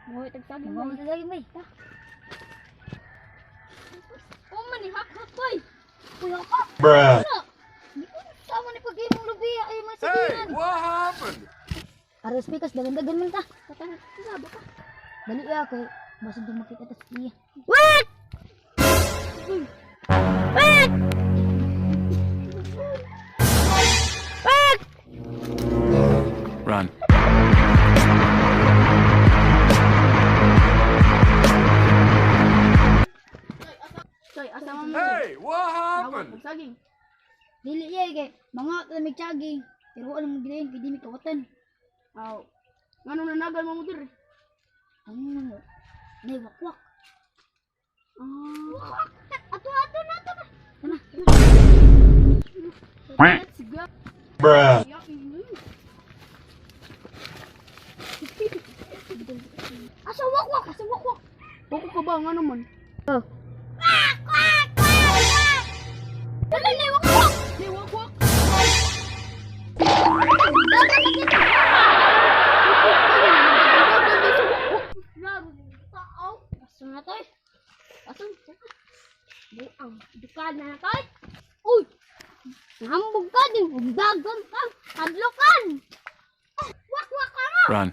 Mga tagsaging. Mga tagsaging bay. Oh man ni hak hak bay. Uy, hak. Bruh. Di ko sama ni pag imong lubi ay mga Hey, sagingan. what happened? Aros pikas dagan-dagan man ta. Katanan sa ba ka? Dali ya kay basig di makita ta sa iya. Wait! Wait! Wait! Run. Soy, asa man mo? Hey, what happened? Tagsaging. Dili iya kay mga ta mig saging. Pero alam mo gidayon kay di mi kawatan. Aw. Ngano nanagal mo mo diri? Ang ano? Nay wakwak. Ah. Ato ato na to. Tama. Let's go. Bruh. Asa wakwak, asa wakwak. Bako ka ba ngano man? Oh. Dali na wakwak. Ni wakwak. Asa na tayo? Asa? Buang. Dukan na tayo. Uy! Nahambog ka din. Dagan ka. Hadlokan. Wakwak ka nga. Run.